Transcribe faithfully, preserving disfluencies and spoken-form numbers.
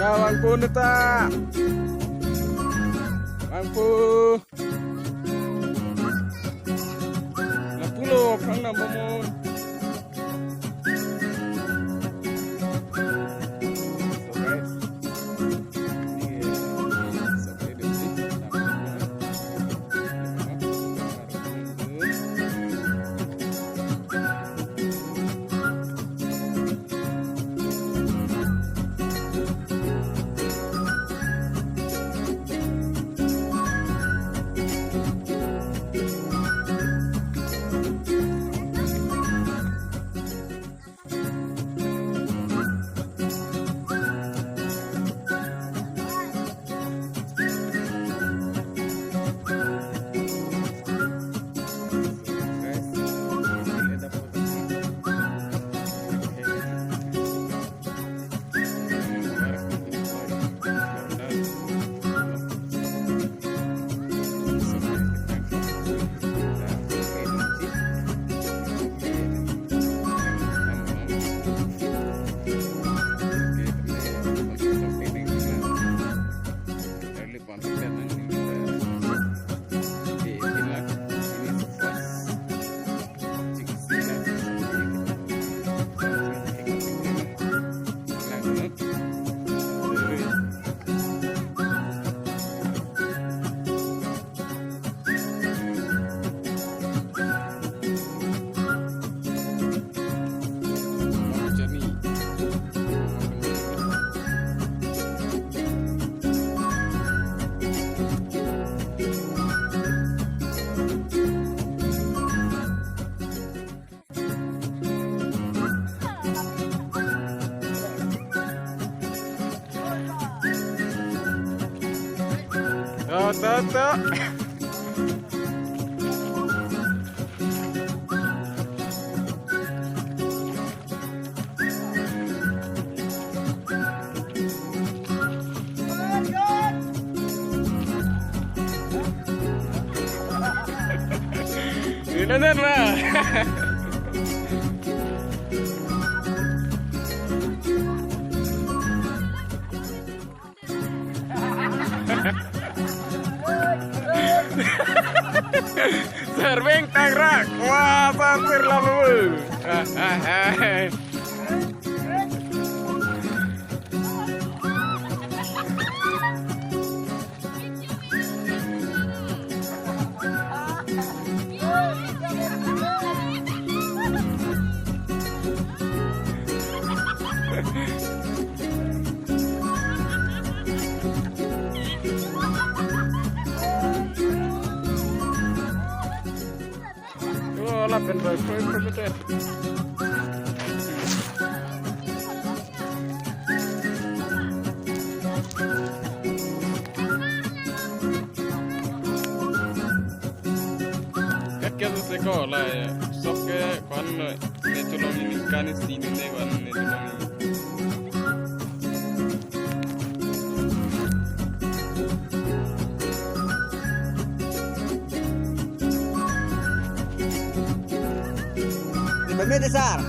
Vangpo neta. Vangpo. Lapulo aphrang nang bomnon. So guys, ini, eh, sampai di sini. Ta, ta, ta. Ini kan lah. Serbeng tangrak. Wah, sampir lalu. Oh, lapen roi, roi, roi, roi. Kat ke sese ko la ya. Sok ke kon ne chulong ini kan isi ne kon ne chulong ini. Di pamit, Sar.